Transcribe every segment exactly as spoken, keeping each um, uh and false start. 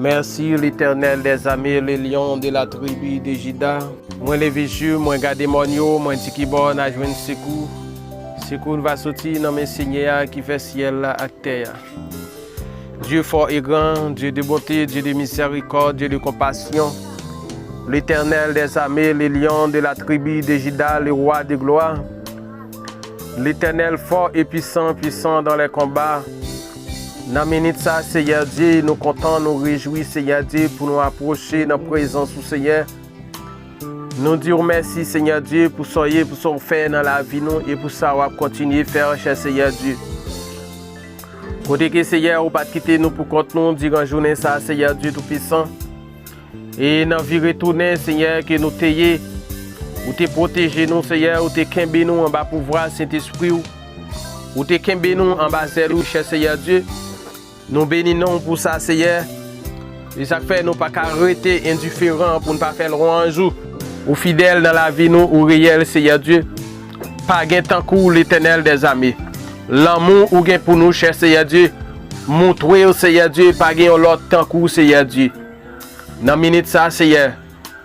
Merci, l'Éternel des armées, le lion de la tribu de Juda. Mwen leve je m, mwen gade mòn yo, mwen di kibò n a jwenn sekou. Sekou n va soti nan men Senyè a ki fè syèl la ak tè a. Dieu fort et grand, Dieu de bonté, Dieu de miséricorde, Dieu de compassion, l'Éternel des armées, le lion de la tribu de Juda, le roi de gloire, l'Éternel fort et puissant, puissant dans les combats. Nan minit sa, Seyè Dye, nou kontan, nou rejwi, Seyè Dye, pou nou apwoche nan prezans ou, Seyè. Nou di w mèsi, Senyè Dye, pou sa w ye, pou sa w fè nan lavi nou e pou sa w ap kontinye fè, chè Seyè Dye. Kote ke, Seyè, ou pa t kite nou pou kont nou diran jounen sa a, Seyè Dye Toupisan. E nan vire tounen, Seyè, ke nou te ye, ou te pwoteje nou, Seyè, ou te kenbe nou anba pouvwa Sentespri w. Ou te kenbe nou anba zèl ou, chè Seyè Dye. Nou beni non w pou sa, Seyè. E sa k fè nou pa ka rete endiferan pou n pa fè lwanj ou. Ou fidèl nan lavi nou, ou reyèl, Seyè Dye. Pa gen tankou w, Letènèl dèzame. Lanmou ou gen pou nou, chè Seyè Dye, montre w, Seyè Dye, pa gen yon lòt tankou w, Seyè Dye. Nan minit sa, Seyè,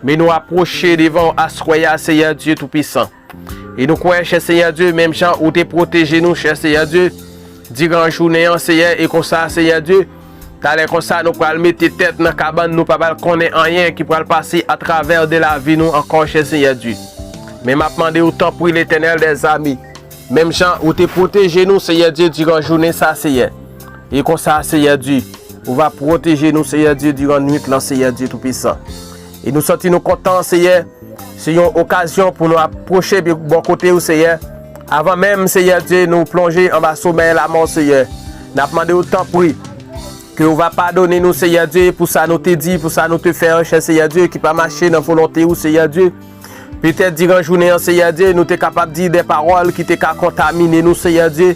men nou apwoche devan w aswè a, Seyè Dye Toupisan. E nou kwè, chè Seyè Dye, menm jan ou te pwoteje nou, chè Seyè Dye, diran jounen an, Seyè, e konsa, Seyè Dye, talè konsa nou pral mete tèt nan kabann, nou pa pral konnen anyen ki pral pase atravè de lavi nou ankò, chè Seyè Dye. Men m ap mande w, tanpri, Letènèl dèzame, menm jan ou te pwoteje nou, Seyè Dye, diran jounen sa, Seyè, e konsa, Seyè Dye, ou va pwoteje nou, Seyè Dye, diran nwit lan, Seyè Dye Toupisan. E nou santi nou kontan, Seyè, se yon okazyon pou nou apwoche bò kote w, Seyè. Avan menm, Seyè Dye, nou plonje anba somèy lamò, Seyè, n ap mande w, tanpri, ke w va padone nou, Seyè Dye, pou sa nou te di, pou sa nou te fè, chè Seyè Dye, ki pa mache nan volonte w, Seyè Dye. Petèt diran jounen an, Seyè Dye, nou te kapab di de pawòl ki te ka kontamine nou, Seyè Dye.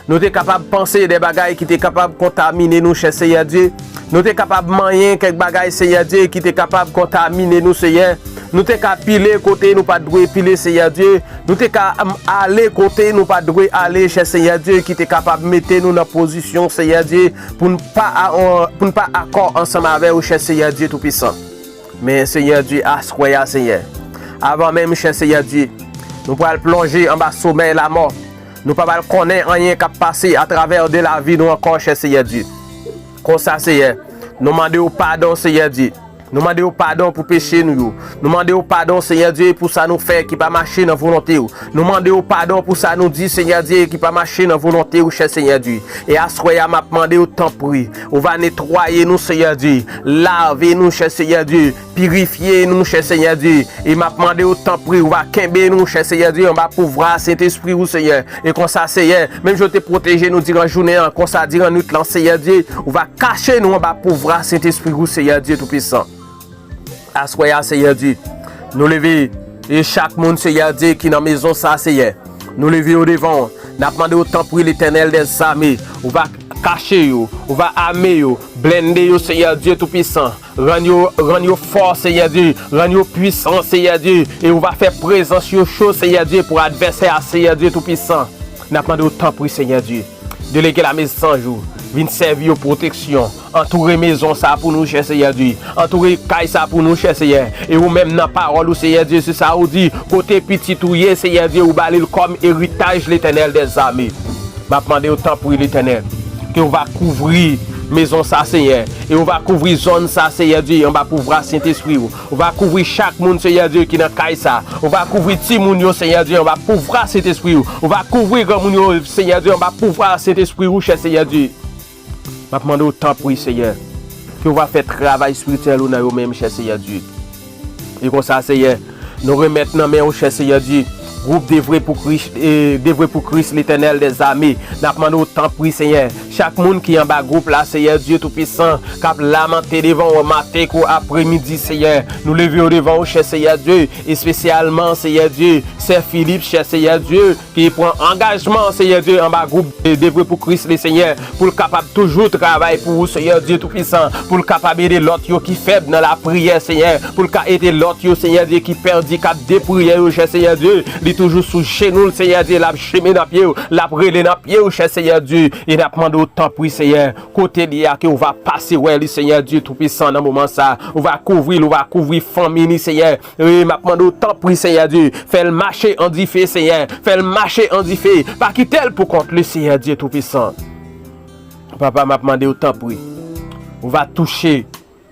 Nou te kapab panse de bagay ki te kapab kontamine nou, chè Seyè Dye. Nou te kapab manyen kèk bagay, Seyè Dye, ki te kapab kontamine nou, Seyè. Nou te ka pile kote nou pa t dwe pile, Seyè Dye. Nou te ka, am, ale kote nou pa t dwe ale, chè Seyè Dye, ki te kapab mete nou nan pozisyon, Seyè Dye, pou n pa a, pou n pa akò ansanm avè w, chè Seyè Dye Toupisan. Men, Seyè Dye, aswè a, Seyè, avan menm, chè Seyè Dye, nou pral plonje anba somèy lamò. Nou pa pral konnen anyen k ap pase atravè de lavi nou ankò, chè Seyè Dye. Konsa, Seyè, nou mande w padon, Seyè Dye. Nou mande w padon pou peche nou yo. Nou mande w padon, Seyè Dye, pou sa nou fè ki pa mache nan volonte w. Nou mande w padon pou sa nou di, Seyè Dye, ki pa mache nan volonte w, chè Seyè Dye. E aswè a, m ap mande w, tanpri, ou va netwaye nou, Seyè Dye. Lave nou, chè Seyè Dye. Pirifye nou, chè Seyè Dye. E m ap mande w, tanpri, ou va kenbe nou, chè Seyè Dye, anba pouvwa Sentespri w, Seyè. E konsa, Seyè, menm jan w te pwoteje nou diran jounen an, konsa, diran nwit lan, Seyè Dye, ou va kache nou anba pouvwa Sentespri w, Seyè Dye Toupisan. Aswè a, Seyè Dye, nou leve, e chak moun, Seyè Dye, ki nan mezon sa, Seyè, nou leve yo devan w. N ap mande w, tanpri, Letènèl dèzame, ou va kache yo, ou va ame yo, blende yo, Seyè Dye Toupisan. Rann yo, rann yo fò, Senyè Dye. Rann yo pwisan, Senyè Dye. E ou va fè prezans yo cho, Senyè Dye, pou advèsè a, Senyè Dye Toupisan. N ap mande w tanpri, Senyè Dye, delege lame zanj ou vin sèvi yo pwoteksyon. Antoure mezon sa pou nou, chè Senyè Dye. Antoure kay sa pou nou, chè Senyè. E ou menm nan pawòl ou, Senyè Dye, se sa ou di, kote pitit ou ye, Senyè Dye, ou ba li l kòm eritaj, Letènèl dèzame. M ap mande w tanpri, Letènèl, ke w va kouvri mezon sa, Senyè. E w va kouvri zòn sa, Senyè Dye, anba pouvwa Sentespri w. Ou va kouvri chak moun, Senyè Dye, ki nan kay sa. Ou va kouvri timoun yo, Senyè Dye, anba pouvwa Sentespri w. Ou va kouvri granmoun yo, Senyè Dye, anba pouvwa Sentespri w, chè Senyè Dye. M ap mande w tanpri, Senyè, ke w va fè travay espirityèl ou nan yo menm, chè Senyè Dye. E konsa, Senyè, nou remèt nan men w, chè Senyè Dye, gwoup Devwe pou Kris, e, Devwe pou Kris, Letènèl dèzame. N ap mande w tanpri, Senyè, chak moun ki anba gwoup la, Senyè Dye Toupisan, k ap lamante devan w maten kou apremidi, Senyè. Nou leve yo devan w, chè Senyè Dye, espesyalman, Senyè Dye, sè Filip, chè Senyè Dye, ki pran angajman, Senyè Dye, anba gwoup de, Devwe pou Kris, le Senyè, pou l kapab toujou travay pou ou, Senyè Dye Toupisan, pou l kapab ede lòt yo ki fèb nan lapriyè, Senyè, pou l ka ede lòt yo, Senyè Dye, ki pèdi, k ap depriyè yo, chè Senyè Dye, li toujou sou jenou l, Senyè Dye, l ap jeme nan pye w, l ap rele nan pye w, chè Senyè Dye, e n ap mande w tanpri, Senyè, kote li a, ke w va pase wè li, Senyè Dye Toupisan, nan moman sa, ou va kouvri l, ou va kouvri fanmi li, Senyè, wi, m ap mande w tanpri, Senyè Dye, fè l mache an dife, Senyè, fè l mache an dife, pa kite l pou kont li, Senyè Dye Toupisan. Papa, m ap mande w tanpri, ou va touche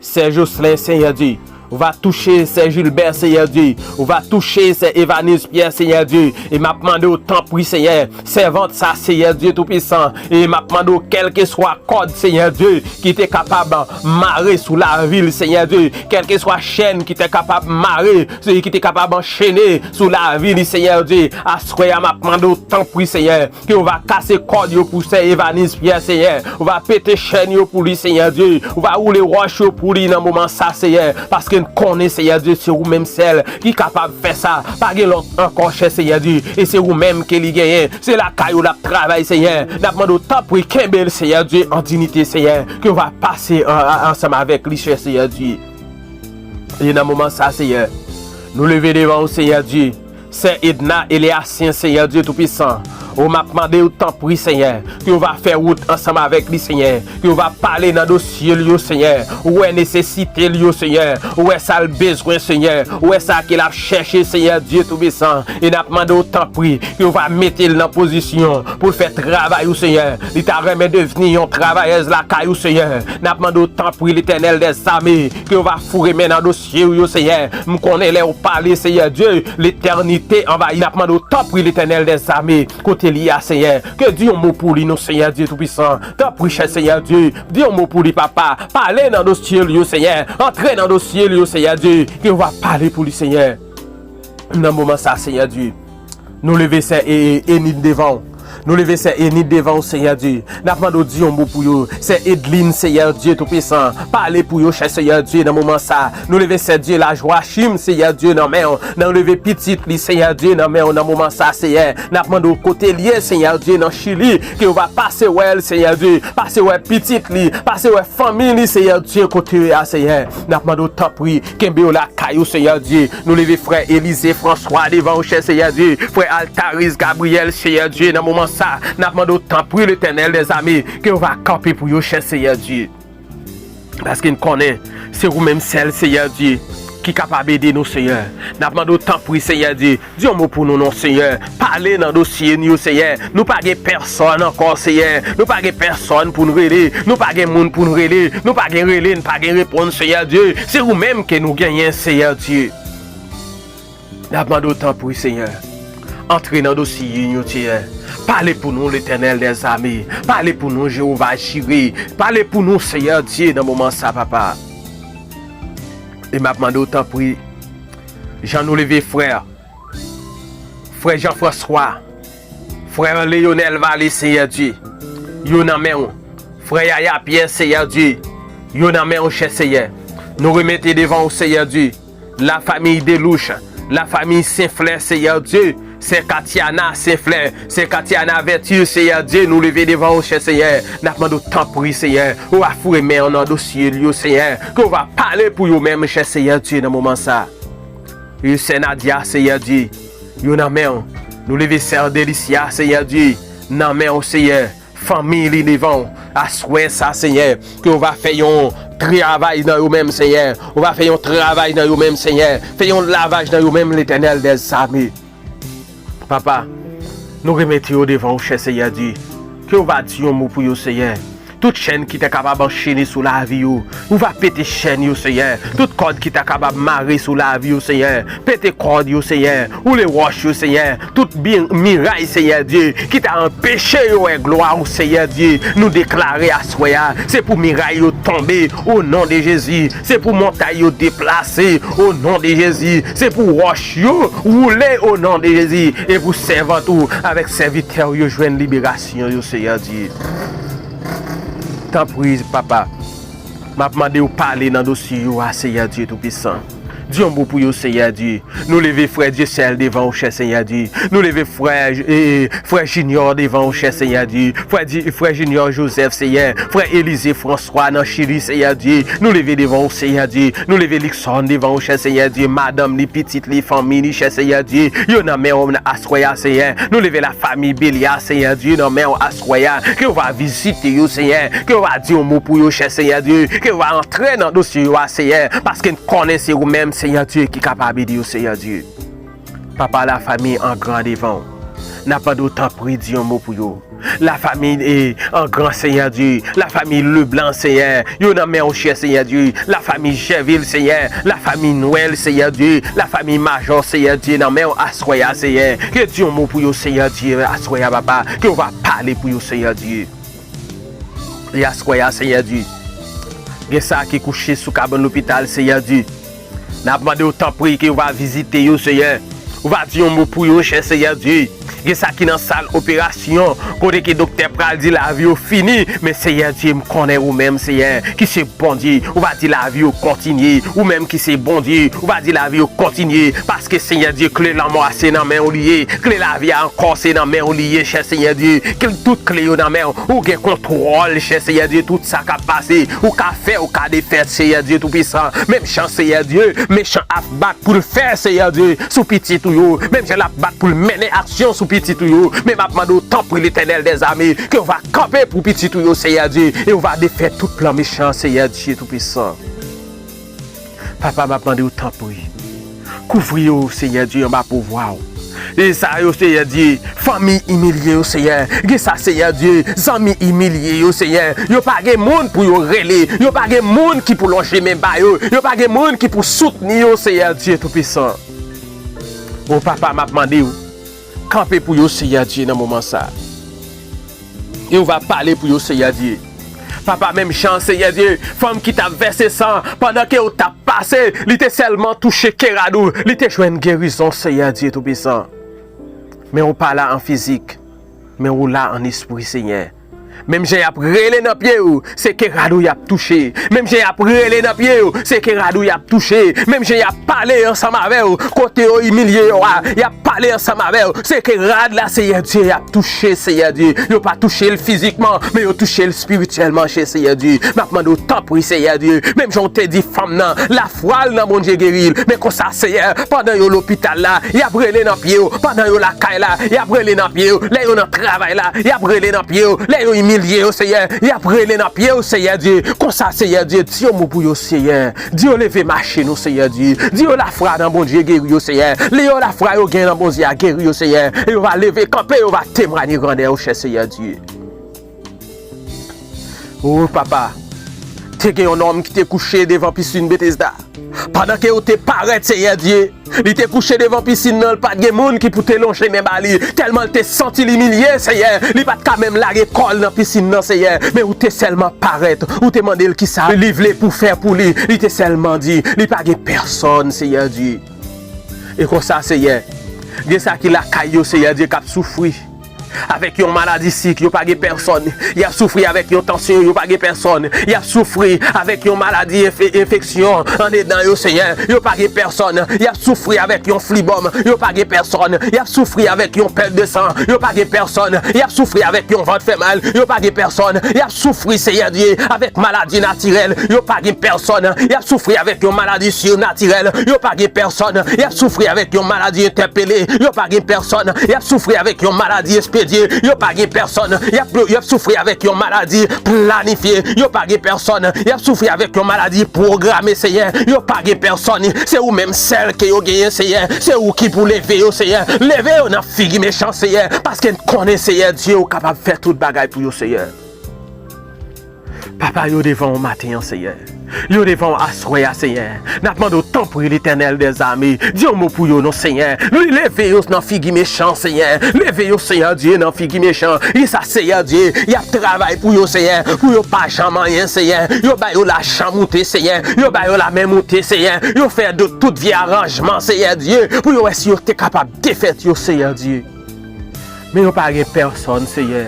sè Jocelyn, Senyè Dye. Ou va touche sè Gilbert, Senyè Dye. Ou va touche sè Evanise Pierre, Senyè Dye. E m ap mande w tanpri, Senyè, sèvant sa, Senyè Dye Toupisan. E m ap mande w, kèlkeswa kòd, Senyè Dye, ki te kapab mare sou lavi l, Senyè Dye, kèlkeswa chèn ki te kapab mare, ki te kapab anchene sou lavi li, Senyè Dye, aswè a, m ap mande w tanpri, Senyè, ke w va kase kòd yo pou sè Evanise Pierre, Senyè. Ou va pete chèn yo pou li, Senyè Dye. Ou va woule wòch yo pou li nan moman sa, Senyè. Paske n konnen, Senyè Dye, se ou menm sèl ki kapab fè sa. Pa gen lòt ankò, chè Senyè Dye. E se ou menm ke li genyen. Se lakay ou l ap travay, Senyè. N ap mande w tanpri, kenbe l, Senyè Dye, an dinite, Senyè. Ke w va pase an, an, ansanm avèk li, chè Senyè Dye. E nan moman sa, Senyè, nou leve devan ou, Senyè Dye. Sè Edna Eliasien, Senyè Dye Toupisan, o, m ap mande w tanpri, Senyè, ke w va fè wout ansanm avèk li, Senyè, ke w va pale nan dosye l yo, Senyè, ou wè nesesite l yo, Senyè, ou wè sa l bezwen, Senyè, ou wè sa ke l ap chèche, Senyè Dye Toupisan, e n ap mande w tanpri, ke w va mete l nan pozisyon pou l fè travay ou, Senyè, li ta renmen devni yon travayèz lakay ou, Senyè, n ap mande w tanpri, Letènèl dèzame, ke w va foure men nan dosye w yo, Senyè, m konnen lè w pale, Senyè Dye, letènite anvayi. N ap mande w, tanpri, Letènèl dèzame, kote li a, Senyè, ke di yon mo pou li, non, Senyè Dye Toupisan. Tanpri, chè Senyè Dye, di yon mo pou li, papa. Pale nan dosye l yo, Senyè. Antre nan dosye l yo, Senyè Dye, ke w va pale pou li, Senyè. Nan moman sa, Senyè Dye, nou leve sè E-, E-, Enid devan w. Nou leve sè Enid devan w, Senyè Dye. N ap mande w di yon mo pou yo. Sè Edlin, Senyè Dye Toupisan, pale pou yo, chè Senyè Dye, nan moman sa. Nou leve sè Dye Lajoachim, Senyè Dye, nan men w. Nou leve pitit li, Senyè Dye, nan men w, nan moman sa, Senyè. N ap mande w kote l ye, Senyè Dye, nan Chili, ke w va pase wè l, Senyè Dye. Pase wè pitit li, pase wè fanmi li, Senyè Dye, kote yo ye a, Senyè. N ap mande w, tanpri, kenbe yo lakay ou, Senyè Dye. Nou leve frè Elize Franswa devan ou, chè Senyè Dye. Frè Altaris Gabriyèl, Senyè Dye, nan moman sa, n ap mande w, tanpri, Letènèl dèzame, ke w va kanpe pou yo, chè Senyè Dye. Paske n konnen se ou menm sèl, Senyè Dye, ki kapab ede nou, Senyè. N ap mande w, tanpri, Senyè Dye, di yon mo pou nou, non, Senyè. Pale nan dosye n yo, Senyè. Nou pa gen pèsòn ankò, Senyè. Nou pa gen pèsòn pou n rele. Nou pa gen moun pou n rele. Nou pa gen rele, n pa gen reponn, Senyè Dye. Se ou menm ke nou genyen, Senyè Dye. N ap mande w, tanpri, Senyè. Antre nan dosye n yo, Senyè. Pale pou nou, Letènèl dèzame. Pale pou nou, Jewova Jire. Pale pou nou, Senyè Dye, nan moman sa, papa. E m ap mande w, tanpri, jan nou leve frè, frè Jean François, frè Léonel Vallée, Senyè Dye, yo nan men w. Frè Yaya Pierre, Senyè Dye, yo nan men w, chè Senyè. Nou remete devan w, Senyè Dye, la famille Delouche, la famille Senflè, Senyè Dye, Sè Katiana Senflè, Sè Katiana Vèti, Seyè Dye, nou leve devan ou, chè Seyè. N ap mande w tanpri, Seyè, ou va foure men w nan dosye yo, Seyè, ke w va pale pou yo menm, chè Seyè Dye, nan moman sa. Yo, Sè Nadia, Seyè Dye, yo nan men w. Nou leve Sè Delicia, Seyè Dye, nan men w, Seyè. Fanmi li devan w. Aswè sa, Seyè, ke w va fè yon travay nan yo menm, Seyè. Ou va fè yon travay nan yo menm, Seyè. Fè yon lavaj nan yo menm, Letènèl dèzame. Papa, nou remete yo devan ou, chè Seyè Dye. Ke w va di yon mo pou yo, Seyè. Tout chèn ki ta kapab anchene sou lavi yo, ou va pete chèn yo, Seyè. Tout kòd ki ta kapab mare sou lavi yo, Seyè, pete kòd yo, Seyè. Woule wòch yo, Seyè. Tout bi- miray, Seyè Dye, ki ta anpeche yo wè glwa ou, Seyè Dye, nou deklare aswè a, se pou miray yo tonbe, o non de Jezi. Se pou montay yo deplase, o non de Jezi. Se pou wòch yo woule, o non de Jezi. E pou sèvant ou avèk sèvitè w yo jwenn liberasyon yo, Seyè Dye. Tanpri, papa, m ap mande w pale nan dosye yo a, Seyè Dye Toupisan. Di yon mo pou yo, Seyè Dye. Nou leve frè Dyesèl devan ou, chè Seyè Dye. Nou leve frè, e, frè Junior devan ou, chè Seyè Dye. Frè Di- frè Junior Joseph, Seyè. Frè Elize Franswa nan Chili, Seyè Dye. Nou leve devan ou, Seyè Dye. Nou leve Likson devan ou, chè Seyè Dye. Madanm li, pitit li, fanmi li, chè Seyè Dye. Yo nan men w aswè a, Seyè. Nou leve lafanmi Belia, Seyè Dye, nan men w aswè a. Ke w va vizite yo, Seyè. Ke w va di yon mo pou yo, chè Seyè Dye. Ke w va antre nan dosye yo a, Seyè. Paske n konnen se ou menm, Seyè Dye, ki kapab ede yo, Seyè Dye. Papa, lafanmi Angran devan w. N ap mande w tanpri di yon mo pou yo. Lafanmi, e, Angran, Seyè Dye. Lafanmi Leblanc, Seyè. Yo nan men w, chè Seyè Dye. Lafanmi Jèvil, Seyè. Lafanmi Nwèl, Seyè Dye. Lafanmi Majò, Seyè Dye. Nan men w aswè a, Seyè. Ke di yon mo pou yo, Seyè Dye, aswè a, papa. Ke w va pale pou yo, Seyè Dye. E aswè a, Seyè Dye. Gen sa ki kouche sou kabann lopital, Seyè Dye. N ap mande w tanpri ke w va vizite yo, Seyè. Ou va di yon mo pou yo, chè Seyè Dye. Gen sa ki nan sal operasyon, kote ke doktè pral di lavi yo fini, men Seyè Dye, m konnen ou menm, Seyè, ki se Bondye. Ou va di lavi yo kontinye, ou menm ki se Bondye. Ou va di lavi yo kontinye, paske Seyè Dye, kle lanmò a se nan men w li ye. Kle lavi a ankò se nan men w li ye, chè Seyè Dye. Kle tout kle yo nan men w. Ou gen kontwòl, chè Seyè Dye, tout sa k ap pase. Ou ka fè, ou ka defèt, Seyè Dye Toupisan. Menm jan, Seyè Dye, mechan ap bat pou l fè, Seyè Dye, sou pitit ou yo. Menm jan l ap bat pou l mennen aksyon sou pitit ou yo. Men m ap mande w, tanpri, Letènèl dèzame, ke w va kanpe pou pitit ou yo, Seyè Dye, e w va defèt tout plan mechan, Seyè Dye Toupisan. Papa, m ap mande w, tanpri, kouvri yo, Seyè Dye, anba pouvwa w. E sa yo, Seyè Dye, fanmi imilye yo, Seyè. Gen sa, Seyè Dye, zanmi imilye yo, Seyè. Yo pa gen moun pou yo rele. Yo pa gen moun ki pou lonje men ba yo. Yo pa gen moun ki pou soutni yo, Seyè Dye Toupisan. O papa, m ap mande w, kanpe pou yo, Seyè Dye, nan moman sa. E w va pale pou yo, Seyè Dye. Papa, menm jan, Seyè Dye, fanm ki t ap vèse san, pandan ke w t ap pase, li te sèlman touche ke rad ou, li te jwenn gerizon, Seyè Dye Toupisan. Men w pa la an fizik, men w la an espri, Seyè. Menm jan y ap rele nan pye w, se ke rad ou y ap touche. Menm jan y ap rele nan pye w, se ke rad ou y ap touche. Menm jan y ap pale ansanm avè w, kote yo imilye yo a, y ap pale ansanm avè w, se ke rad la, Seyè Dye, y ap touche, Seyè Dye. Yo pa touche l fizikman, men yo touche l espirityèlman, chè Seyè Dye. M ap mande w, tanpri, Seyè Dye, menm jan w te di fanm nan, lafwa l nan Bondye geri l. Men konsa, Seyè, pandan yo lopital la, y ap rele nan pye w. Pandan yo lakay la, y ap rele nan pye w. Lè yo nan travay la, y ap rele nan pye w. Lè yo imilye yo, Seyè, y ap rele nan pye w, Seyè Dye. Konsa, Seyè Dye, di yon mo pou yo, Seyè. Di yo leve mache nou, Seyè Dye. Di yo lafwa nan Bondye geri yo, Seyè. Di yo lafwa yo gen nan Bondye a geri yo, Seyè. E yo va leve kanpe, yo va temwanye grandè ou, chè Seyè Dye. O papa, te gen yon nonm ki te kouche devan pisin Betesda. Pandan ke ou te parèt, Seyè Dye, li te kouche devan pisin nan, li pa t gen moun ki pou te lonje men ba li. Tèlman li te santi l imilye, Seyè, li pa t ka menm lage kò l nan pisin nan, Seyè. Men ou te sèlman parèt, ou te mande l kisa li vle pou fè pou li. Li te sèlman di, li pa gen pèsonn, Seyè Dye. E konsa, Seyè, gen sa ki lakay yo, Seyè Dye, k ap soufri. avèk yon maladi sik, yo pa gen pèsòn. Y ap soufri avèk yon tansyon, yo pa gen pèsòn. Y ap soufri avèk yon maladi enfe-, enfeksyon andedan yo, Senyè, yo pa gen pèsòn. Y ap soufri avèk yon flibòm, yo pa gen pèsòn. Y ap soufri avèk yon pèt de san, yo pa gen pèsòn. Y ap soufri avèk yon vant fè mal, yo pa gen pèsòn. Y ap soufri, Senyè Dye, avèk maladi natirèl, yo pa gen pèsòn. Y ap soufri avèk yon maladi sinatirèl, yo pa gen pèsòn. Y ap soufri avèk yon maladi entèpele, yo pa gen pèsòn. Y ap soufri avèk yon maladi espedye, yo pa gen pèsòn. Y ap, y ap soufri avèk yon maladi planifye, yo pa gen pèsòn. Y ap soufri avèk yon maladi pwograme, Senyè, yo pa gen pèsòn. Se ou menm sèl ke yo genyen, Senyè. Se ou ki pou leve yo, Senyè. Leve yo nan figi mechan, Senyè, paske n konnen, Senyè Dye, ou kapab fè tout bagay pou yo, Senyè. Papa, yo devan w maten an, Senyè. Yo devan w aswè a, Senyè. N ap mande w, tanpri, Letènèl dèzame, di yon mo pou yo, non, Senyè. Li leve yo nan figi mechan, Senyè. Leve yo, Senyè Dye, nan figi mechan. Kisa, Senyè Dye, y ap travay pou yo, Senyè, pou yo pa janm anyen, Senyè. Yo ba yo lachan moute, Senyè. Yo ba yo lamen moute, Senyè. Yo fè de tout vye aranjman, Senyè Dye, pou yo wè si yo te kapab defèt yo, Senyè Dye. Men yo pa gen pèsòn, Senyè.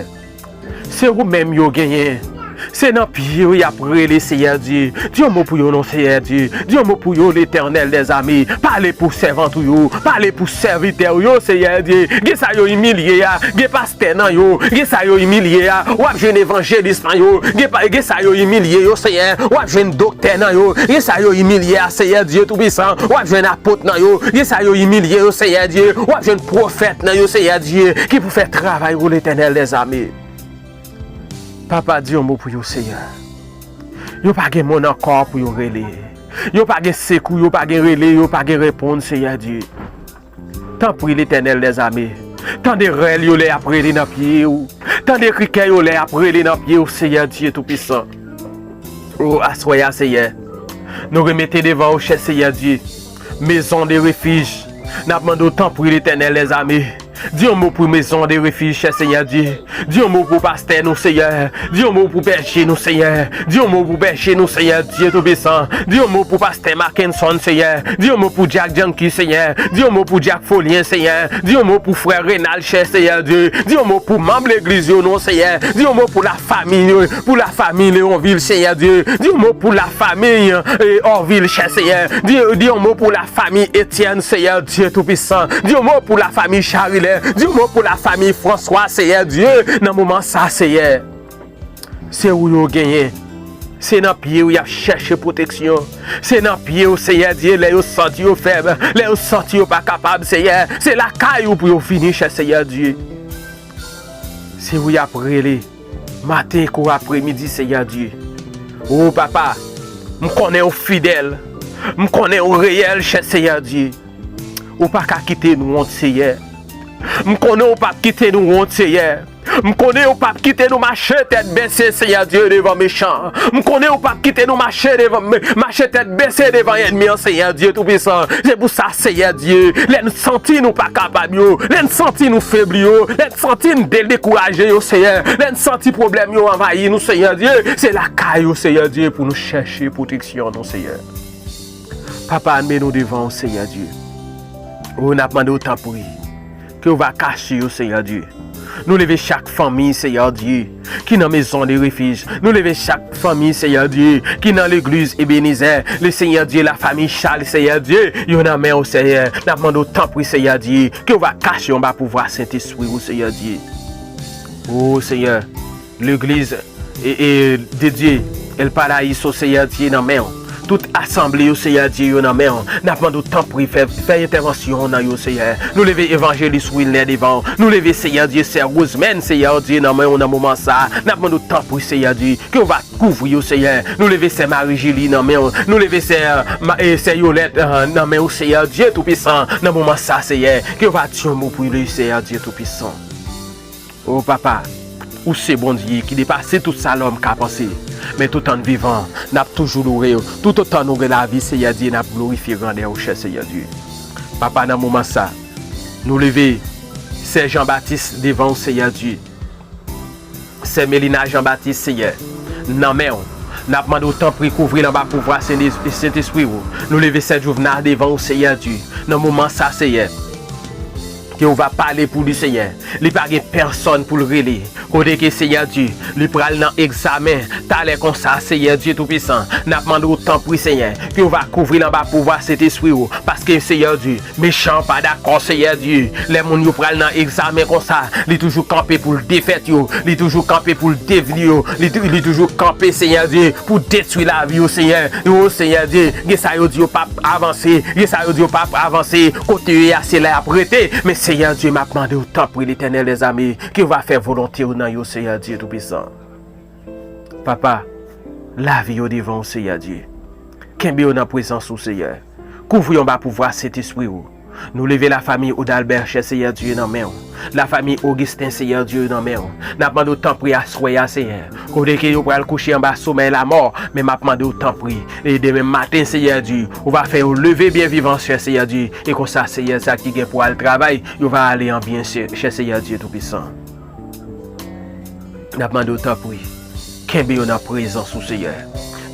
Se ou menm yo genyen. Se nan pye w y ap rele, Seyè Dye. Di yon mo pou yo non, Seyè Dye. Di yon mo pou yo, Letènèl dèzame. Pale pou sèvant ou yo. Pale pou sèvitè w yo, Seyè Dye. Gen sa yo imilye a. Gen pastè nan yo. Gen sa yo imilye a. W ap jwenn evanjelis nan yo. Gen pa, gen sa yo imilye yo, Seyè. W ap jwenn doktè nan yo. Gen sa yo imilye a, Seyè Dye Toupisan. W ap jwenn apot nan yo. Gen sa yo imilye yo, Seyè Dye. W ap jwenn pwofèt nan yo, Seyè Dye. Ki pou fè travay ou, Letènèl dèzame. Papa, di yon mo pou yo, Seyè. Yo pa gen moun ankò pou yo rele. Yo pa gen sekou, yo pa gen rele, yo pa gen reponn, Seyè Dye. Tanpri, Letènèl dèzame. Tande rèl yo lè y ap rele nan pye w. Tande kri kè yo lè y ap rele nan pye w, Seyè Dye Toupisan. O, aswè a, Seyè, nou remete devan ou, chè Seyè Dye, Maison de Refuge. N ap mande w, tanpri, Letènèl dèzame. Di yon mo pou Maison de Refuge, chè Seyè Dye. Di yon mo pou pastè nou, Seyè. Di yon mo pou bèje nou, Seyè. Di yon mo pou bèje nou, Seyè Dye Toupisan. Di yon mo pou pastè Mackenson, Seyè. Di yon mo pou Dyak Janki, Seyè. Di yon mo pou Dyak Folyen, Seyè. Di yon mo pou frè Renald, chè Seyè Dye. Di yon mo pou manm legliz yo, non, Seyè. Di yon mo pou lafanmi yo, pou lafanmi Leonvil, Seyè Dye. Di yon mo pou lafanmi, eh, Orvil, chè Seyè. Di, di yon mo pou lafanmi Etienne, Seyè Dye Toupisan. Di yon mo pou lafanmi Charilè. Di yon mo pou lafanmi François, Seyè Dye, nan moman sa, Seyè. Se ou yo genyen. Se nan pye w y ap chèche pwoteksyon. Se nan pye w, Seyè Dye, lè yo santi yo fèb, lè yo santi yo pa kapab, Seyè. Se lakay ou pou yo vini, chè Seyè Dye. Se ou y ap rele. Maten kou apremidi, Seyè Dye. O Papa, m konnen w fidèl. M konnen w reyèl, chè Seyè Dye. Ou pa ka kite nou wont, Seyè. M konnen w p ap kite nou wont, Seyè. M konnen w p ap kite nou mache tèt bese, Seyè Dye, devan mechan. M konnen w p ap kite nou mache devan, mache tèt bese devan ènmi an, Seyè Dye Toupisan. Se pou sa, Seyè Dye, lè n santi nou pa kapab yo, lè n santi nou febli yo, lè n santi n dekouraje yo, Seyè, lè n santi pwoblèm yo anvayi nou, Seyè Dye, se lakay ou, Seyè Dye, pou nou chèche pwoteksyon nou, Seyè. Papa, n men nou devan ou, Seyè Dye. O, n ap mande w, tanpri, ke w va kache yo, Seyè Dye. Nou leve chak fanmi, Seyè Dye, ki nan Maison de Refuge. Nou leve chak fanmi, Seyè Dye, ki nan legliz Ebenezè. Le Seyè Dye, lafanmi Charles, Seyè Dye, yo nan men w, Seyè. N ap mande w, tanpri, Seyè Dye, ke w va kache yo anba pouvwa Sentespri ou, Seyè Dye. O, Seyè, legliz e, e, de Dye, El Paraíso, Seyè Dye, nan men w. Tout asanble yo, Seyè Dye, yo nan men w. N ap mande w, tanpri, fè, fè entèvansyon w nan yo, Seyè. Nou leve evanjelis Wilner devan w. Nou leve, Seyè Dye, sè Rosemèn, Seyè Dye, nan men w nan moman sa a. N ap mande w, tanpri, Seyè Dye, ke w va kouvri yo, Seyè. Nou leve sè Marie Julie nan men w. Nou leve sè, eh, Ma-, eh, sè Yolette, eh, nan men w, Seyè Dye Toupisan, nan moman sa a, Seyè. Ke w va di yon mo pou li, Seyè Dye Toupisan. O Papa, ou se Bondye ki depase tout sa lòm ka panse. Men toutan n vivan, n ap toujou loure w. Toutotan nou gen lavi, Seyè Dye, n ap glorifye grandè ou, chè Seyè Dye. Papa, nan moman sa, nou leve sè Jean Baptiste devan w, Seyè Dye. Sè Melina Jean Baptiste, Seyè, nan men w. N ap mande w, tanpri, kouvri l anba pouvwa Sen-, Sentespri ou. Nou leve sè Juvenal devan w, Seyè Dye. Nan moman sa, Seyè, ke w va pale pou li, Senyè. Li pa gen pèsòn pou l rele. Kote ke, Senyè Dye, li pral nan egzamen talè konsa, Senyè Dye Toupisan, n ap mande w tanpri, Senyè, ke w va kouvri l anba pouvwa Sentespri w, paske, Senyè Dye, mechan an pa dakò, Senyè Dye. Lè moun yo pral nan egzamen konsa, li toujou kanpe pou l defèt yo, li toujou kanpe pou l devni yo, li, tou- li toujou kanpe, Senyè Dye, pou detwi lavi yo, Senyè. O, Senyè Dye, gen sa yo di yo p ap avanse, gen sa yo di yo p ap avanse, kote yo ye a, se la y ap rete. Men, Senyè Dye, m ap mande w, tanpri, Letènèl dèzame, ke w va fè volonte w nan yo, Senyè Dye Toupisan. Papa, lavi yo devan w, Senyè Dye. Kenbe yo nan prezans ou, Senyè. Kouvri yo anba pouvwa Sentespri w. Nou leve lafanmi Odalbè, chè Senyè Dye, nan men w. Lafanmi Ogisten, Senyè Dye, nan men w. N ap mande w tanpri aswè a, Senyè. Kote ke yo pral kouche anba somèy lamò, men m ap mande w tanpri. E demen maten, Senyè Dye, ou va fè yo leve byen vivan, chè Senyè Dye. E konsa, Senyè, sa ki gen pou al travay, yo va ale an byen, chè Senyè Dye Toupisan. N ap mande w tanpri, kenbe yo nan prezans ou, Senyè.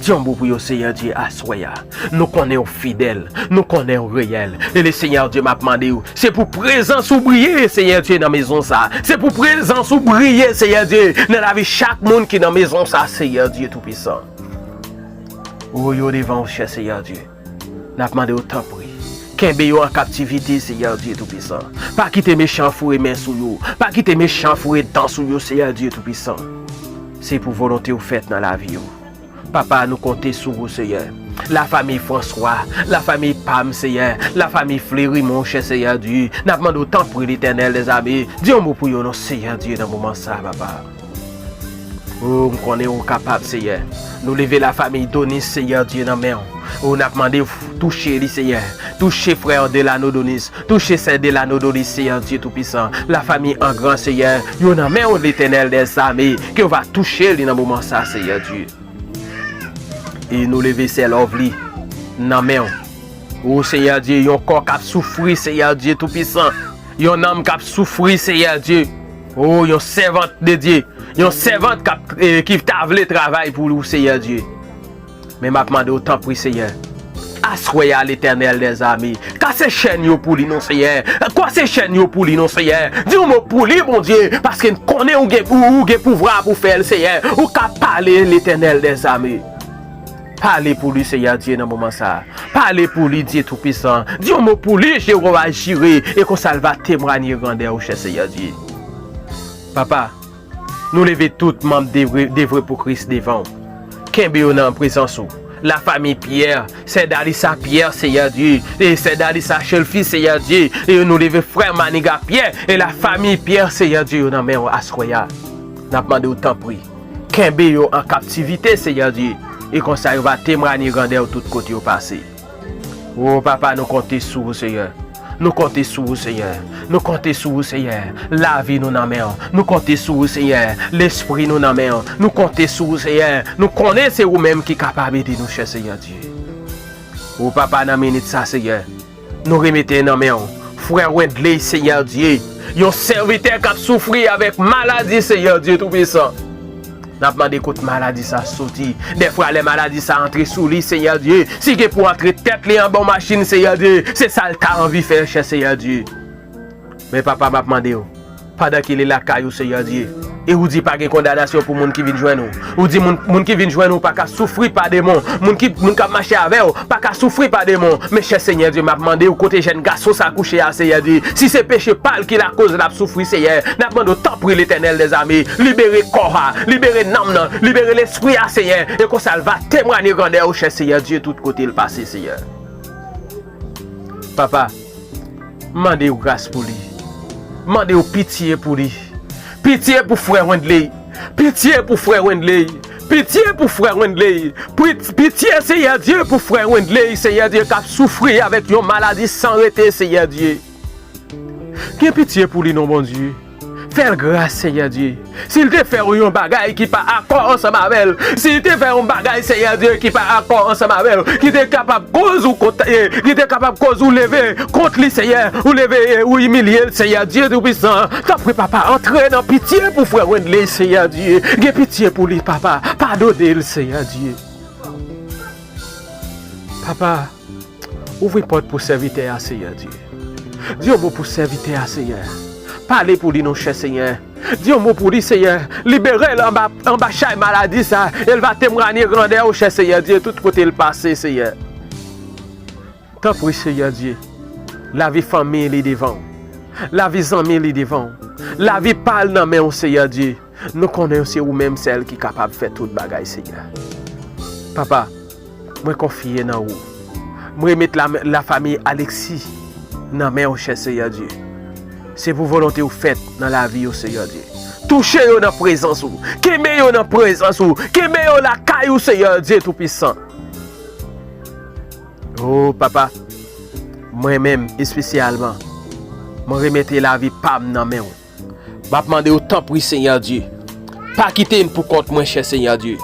Di yon mo pou yo, Senyè Dye, aswè a. Nou konnen w fidèl, nou konnen w reyèl. E le Senyè Dye, m ap mande w, se pou prezans ou briye, Senyè Dye, nan mezon sa. Se pou prezans ou briye, Senyè Dye, nan lavi chak moun ki nan mezon sa, Senyè Dye Toupisan. Ou yo devan w, chè Senyè Dye. N ap mande w tanpri, kenbe yo an kaptivite, Senyè Dye Toupisan. Pa kite mechan an foure men sou yo. Pa kite mechan an foure dan sou yo, Senyè Dye Toupisan. Se pou volonte w fèt nan lavi yo. Papa, nou konte sou ou, Senyè. Lafanmi Franswa, lafanmi Pam, Senyè, lafanmi Flerimon, chè Senyè Dye. N ap mande w tanpri, Letènèl dèzame, di yon mo pou yo non, Senyè Dye, nan moman sa, papa. O, m konnen ou kapab, Senyè. Nou leve lafanmi Donis, Senyè Dye, nan men w. O, n ap mande w, touche li, Senyè. Touche frè Delano Donis. Touche sè Delano Donis, Senyè Dye Toupisan. Lafanmi Angran, Senyè. Yo nan men w, Letènèl dèzame. Ke w va touche li nan moman sa, Senyè Dye. E nou leve sè Lovely nan men w. O, Senyè Dye, yon kò k ap soufri, Senyè Dye Toupisan. Yon nanm k ap soufri, Senyè Dye. O, yon sèvant de Dye. Yon sèvant k ap, eh, ki ta vle travay pou ou, Senyè Dye. Men m ap mande w, tanpri, Senyè. Aswè a, Letènèl dèzame, kase chèn yo pou li non, Senyè. Kase chèn yo pou li non, Senyè. Di yon mo pou li, Bondye, paske n konnen ou gen, ou, ou gen pouvwa pou fè l, Senyè. Ou ka pale, Letènèl dèzame. Pale pou li, Senyè Dye, nan moman sa a. Pale pou li, Dye Toupisan. Di yon mo pou li, Jewova Jire, e konsa l va temwanye grandè ou, chè Senyè Dye. Papa, nou leve tout manm Devre, Devre pou Kris devan w. Kenbe yo nan prezans ou. Lafanmi Pyè, sè Dalisa Pyè, Senyè Dye, e sè Dalisa Chelfi, Senyè Dye, e nou leve frè Maniga Pyè, e lafanmi Pyè, Senyè Dye, yo nan men w aswè a. N ap mande w, tanpri, kenbe yo an kaptivite, Senyè Dye, e konsa yo va temwanye grandè w tout kote yo pase. O Papa, nou konte sou ou, Senyè. Nou konte sou ou, Senyè. Nou konte sou ou, Senyè. Lavi nou nan men w. Nou konte sou ou, Senyè. Lespri nou nan men w. Nou konte sou ou, Senyè. Nou konnen se ou menm ki kapab ede nou, chè Senyè Dye. O Papa, nan minit sa, Senyè, nou remete nan men w frè Wendley, Senyè Dye, yon sèvitè k ap soufri avèk maladi, Senyè Dye Toupisan. N ap mande kot maladi sa soti. Dèfwa, lè maladi sa antre sou li, Senyè Dye, si gen pou antre tèt li anba yon machin, Senyè Dye, se sa l ta anvi fè, chè Senyè Dye. Men Papa, m ap mande w, pandan ke li lakay ou, Senyè Dye, e ou di pa gen kondanasyon pou moun ki vin jwenn ou. Ou di moun, moun ki vin jwenn ou pa ka soufri pa demon. Moun ki, moun k ap mache avè w pa ka soufri pa demon. Men chè Senyè Dye, m ap mande w kote jèn gason sa kouche a, Senyè Dye. Si se peche pa l ki lakoz l ap soufri, Senyè, n ap mande w, tanpri, Letènèl dèzame, libere kò a, libere nanm nan, libere lespri a, Senyè. E konsa l va temwanye grandè ou, chè Senyè Dye, tout kote l pase, Senyè. Papa, mande w gras pou li. Mande w pitye pou li. Pitye pou frè Wendley. Pitye pou frè Wendley. Pitye pou frè Wendley. Pit-, pitye, Senyè Dye, pou frè Wendley, Senyè Dye, k ap soufri avèk yon maladi san rete, Senyè Dye. Gen pitye pou li non, Bondye. Fè l gras, Senyè Dye. Si l te fè w yon bagay ki pa akò ansanm avè l, si l te fè yon bagay, Senyè Dye, ki pa akò ansanm avè l, ki te kapab koz ou kont-, eh, ki te kapab koz ou leve kont li, Senyè, ou leve, eh, ou imilye l, Senyè Dye Toupisan, tanpri, Papa, antre nan pitye pou frè Wendley, Senyè Dye. Gen pitye pou li, Papa. Padone l, Senyè Dye. Papa, ouvri pòt pou sèvitè a, Senyè Dye. Di yon mo pou sèvitè a, Senyè. Pale pou li non, chè Senyè. Di yon mo pou li, Senyè. Libere l anba, anba chay maladi sa, e l va temwanye grandè w, chè Senyè Dye, tout kote l pase, Senyè. Tanpri, Senyè Dye. Lavi fanmi li devan w. Lavi zanmi li devan w. Lavi pa l nan men w, Senyè Dye. Nou konnen se ou menm sèl ki kapab fè tout bagay, Senyè. Papa, mwen konfye nan ou. Mwen remet la, lafanmi Alexis nan men w, chè Senyè Dye. Se pou volonte w fèt nan lavi yo, Senyè Dye. Touche yo nan prezans ou. Kenbe yo nan prezans ou. Kenbe yo lakay ou, Senyè Dye Toupisan. O Papa, mwen menm espesyalman, mwen remete lavi pa m nan men w. M ap mande w, tanpri, Senyè Dye, pa kite m pou kont mwen, chè Senyè Dye.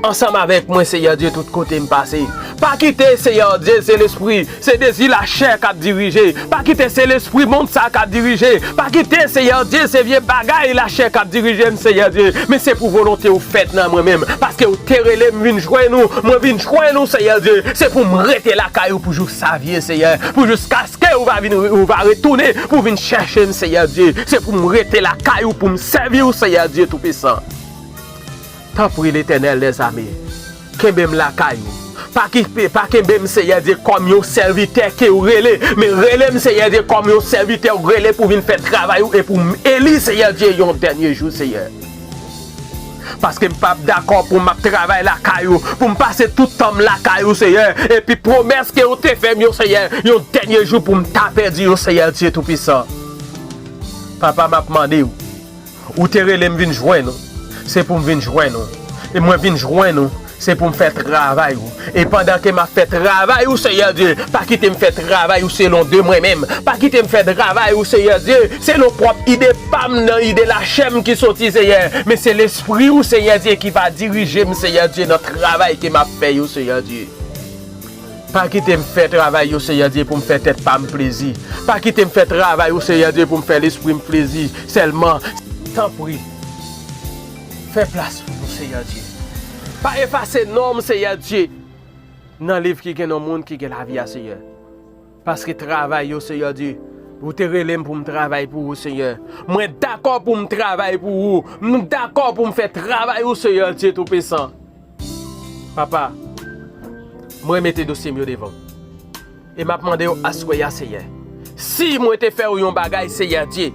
Ansanm avèk mwen, Senyè Dye, tout kote m pase. Pa kite, Senyè Dye, se lespri, se dezi lachè k ap dirije. Pa kite se lespri mond sa k ap dirije. Pa kite, Senyè Dye, se vye bagay lachè k ap dirije m, Senyè Dye. Men se pou volonte w fèt nan mwen menm. Paske w te rele m vin jwenn ou, mwen vin jwenn ou, Senyè Dye. Se pou m rete lakay ou pou jou sa vye, Senyè. Pou jiskaske ou va vin, ou va retounen pou vin chèche m, Senyè Dye. Se pou m rete lakay ou pou m sèvi w, Senyè Dye Toupisan. Tanpri, Letènèl dèzame, kenbe m lakay ou. Pa ki, pa kenbe m, Senyè Dye, kòm yon sèvitè ke w rele, men rele m, Senyè Dye, kòm yon sèvitè w rele pou vin fè travay ou e pou m eli, Senyè Dye, yon dènye jou, Senyè. Paske m p ap dakò pou m ap travay lakay ou, pou m pase tout tan m lakay ou, Senyè, epi pwomès ke w te fè m yo, Senyè, yon dènye jou pou m ta pèdi yo, Senyè Dye Toupisan. Papa, m ap mande w, ou te rele m vin jwenn ou, se pou m vin jwenn ou. E mwen vin jwenn ou, se pou m fè travay ou. E pandan ke m ap fè travay ou, Senyè Dye, pa kite m fè travay ou selon de mwen menm. Pa kite m fè travay ou, Senyè Dye, selon pwòp ide pa m, nan ide lachè m ki soti, Senyè. Men se Lespri ou, Senyè Dye, ki va dirije m, Senyè Dye, nan travay ke m ap fè yo, Senyè Dye. Pa kite m fè travay yo, Senyè Dye, pou m fè tèt pa m plezi. Pa kite m fè travay ou, Senyè Dye, pou m fè lespri m plezi sèlman. Tanpri, fè plas pou nou, Senyè Dye. Pa efase non m, Senyè Dye, nan liv ki gen non moun ki gen lavi a, Senyè. Paske travay yo, Senyè Dye, ou te rele m pou m travay pou ou, Senyè. Mwen dakò pou m travay pou ou. M dakò pou m fè travay ou, Senyè Dye Toupisan. Papa, mwen mete dosye m yo devan w. E m ap mande w aswè a, Senyè. Si mwen te fè w yon bagay, Senyè Dye,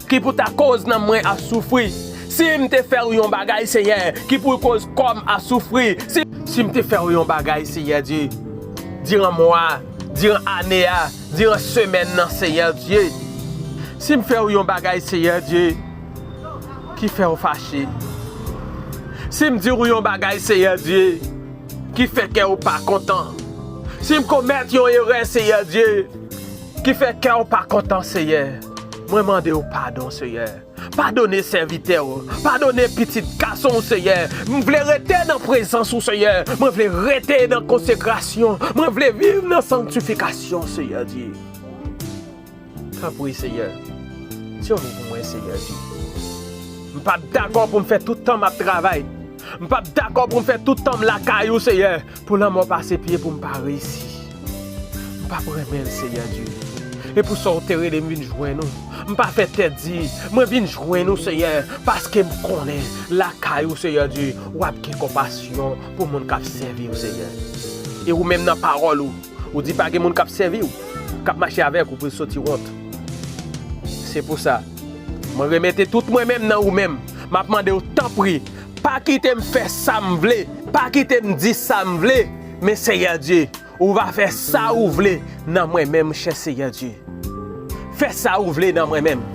ki pou ta koz nanm mwen ap soufri, si m te fè w yon bagay, Senyè, ki pou koz kò m ap soufri, si, si m te fè w yon bagay, Senyè Dye, diran mwa, diran ane a, diran semèn nan, Senyè Dye, si m fè w yon bagay, Senyè Dye, ki fè w fache, si m di w yon bagay, Senyè Dye, ki fè kè w pa kontan, si m komèt yon erè, Senyè Dye, ki fè kè w pa kontan, Senyè, mwen mande w padon, Senyè. Padone sèvitè w. Padone pitit gason w, Senyè. M vle rete nan prezans ou, Senyè. Mwen vle rete nan konsekrasyon. Mwen vle viv nan sanktifikasyon, Senyè Dye. Tanpri, Senyè. Di yon mo pou mwen, Senyè Dye. M p ap dakò pou m fè tout tan m ap travay. M p ap dakò pou m fè tout tan m lakay ou, Senyè. Pou lanmò pase pye pou m pa reyisi. M p ap renmen l, Senyè Dye. E pou sa w te rele m vin jwenn ou. M pa fè tèt di, mwen vin jwenn ou, Senyè, paske m konnen lakay ou, Senyè Dye, w ap gen konpasyon pou moun k ap sèvi w, Senyè. E ou menm nan pawòl ou, ou di pa gen moun k ap sèvi w, k ap mache avèk ou pou l soti wont. Se pou sa, mwen remete tout mwen menm nan ou menm. M ap mande w, tanpri, pa kite m fè sa m vle, pa kite m di sa m vle, men Senyè Dye, ou va fè sa ou vle nan mwen menm, chè Senyè Dye. Fè sa ou vle nan mwen menm.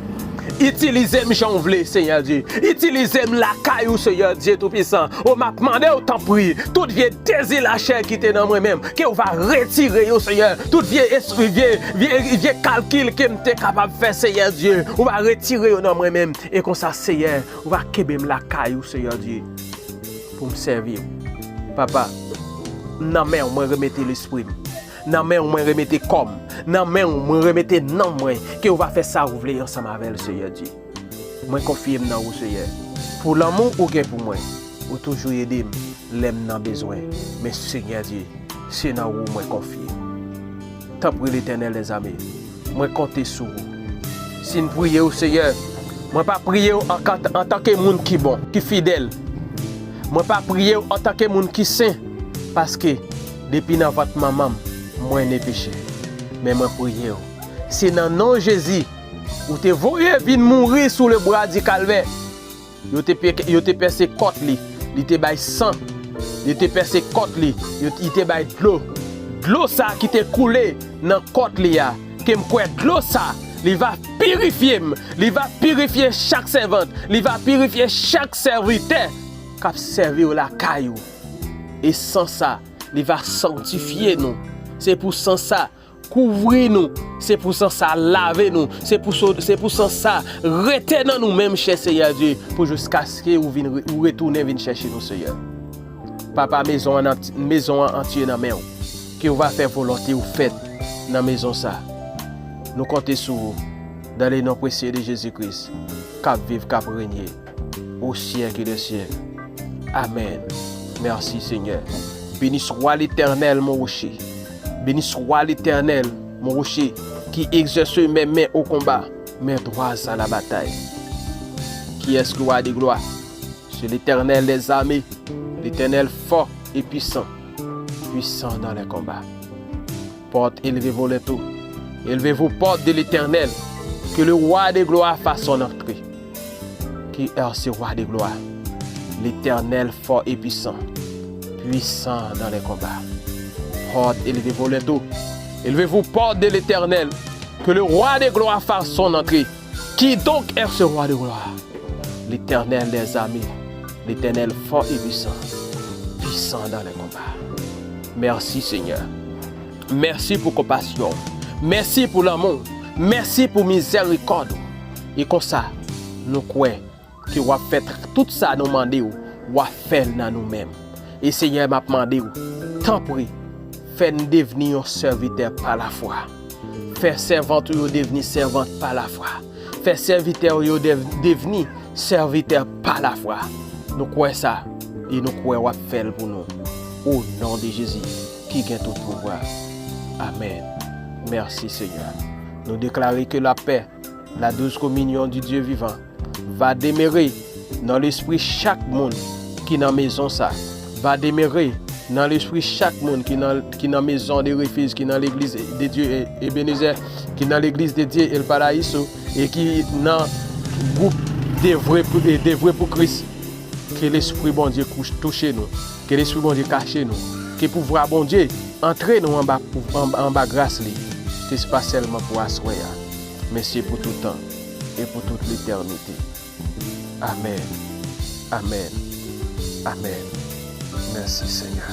Itilize m jan w vle, Senyè Dye. Itilize m lakay ou, Senyè Dye Toupisan. O, m ap mande w, tanpri, tout vye dezi lachè ki te nan mwen menm, ke w va retire yo, Senyè. Tout vye espri, vye, vye, vye kalkil ke m te kapab fè, Senyè Dye, ou va retire yo nan mwen menm. E konsa, Senyè, ou va kenbe m lakay ou, Senyè Dye, pou m sèvi w. Papa, nan men w mwen remete lespri m. Nan men w mwen remete kò m. Nan men w mwen remete nanm mwen. Ke w va fè sa w vle ansanm avè l, Senyè Dye. Mwen konfye m nan ou, Senyè. Pou lanmou ou gen pou mwen, ou toujou ede m lè m nan bezwen. Men, Senyè Dye, se nan ou mwen konfye m. Tanpri, Letènèl dèzame, Mwen konte sou ou. Si n priye w, Seyè, mwen pa priye w an, antanke moun ki bon, ki fidèl. Mwen pa priye w antanke moun ki sen, paske depi nan vant manman m, mwen ne peche. Men mwen priye w. Se nan non Jezi, ou te voye vin mouri sou le bwa di Kalvè. Yo te, pe- yo te pèse kòt li, li te bay san. Yo te pèse kòt li, yo, li te bay dlo. Dlo sa ki te koule nan kòt li a, ke m kwè dlo sa, li va pirifye m, li va pirifye chak sèvant, li va pirifye chak sèvitè k ap sèvi w lakay ou. E san sa, li va sanktifye nou. Se pou san sa kouvri nou. Se pou san sa lave nou. Se pou, so- se pou san sa rete nan nou menm, chè Seyè Dye, pou jiskaske ou vin re- ou retounen vin chèche nou, Seyè. Papa, mezon an, ant- mezon an antye nan men w. Ke w va fè volonte w fèt nan mezon sa. Nou konte sou ou, dans le nom précieux de Jésus-Christ, k ap viv, k ap renye au siècle des siècles. Amen. Merci, Seigneur. Béni soit l'Éternel, mon rocher. Béni soit l'Éternel, mon rocher, qui exerce mes mains au combat, mes doigts à la bataille. Qui est ce roi de gloire? C'est l'Éternel des armées, l'Éternel fort et puissant, puissant dans les combats. Pòt, elve vo lè tou. Élevez-vous, portes de l'Éternel, que le roi de gloire fasse son entrée. Qui est ce roi de gloire? L'Éternel fort et puissant, puissant dans les combats. Pòt, elve vo lè tou. Élevez-vous, portes de l'Éternel, que le roi de gloire fasse son entrée. Qui donc est ce roi de gloire? L'Éternel des armées, l'Éternel fort et puissant, puissant dans les combats. Merci, Seigneur. Mèsi pou konpasyon w. Mèsi pou lanmou w. Mèsi pou mizèrikòd ou. E konsa, nou kwè ke w ap fè t- tout sa nou mande w, w ap fè l nan nou menm. E Senyè, m ap mande w, tanpri, fè n devni yon sèvitè pa lafwa. Fè sèvant ou yo devni sèvant pa lafwa. Fè sèvitè ou yo dev- devni sèvitè pa lafwa. Nou kwè sa, e nou kwè w ap fè l pou nou. O non de Jezi, ki gen tout pouvwa. Amèn. Mèsi, Senyè. Nou deklare ke lapè, la douce communion du Dieu vivant, va demeurer nan lespri chak moun ki nan mezon sa, va demeurer nan lespri chak moun ki nan, ki nan maison de refuge, ki nan l'église de Dieu Ebenezer, ki nan l'église de Dieu El Paraíso, e ki nan gwoup Devwe pou, e Devwe pou Kris. Ke Lespri Bondye kouch- touche nou. Ke Lespri Bondye kache nou. Ke pouvwa Bondye antre nou anba, pou- anba, anba gras li. Ke se pa sèlman pou aswè a, men se pou tout tan e pou tout letènite. Amèn. Amèn. Amèn. Mèsi, Senyè.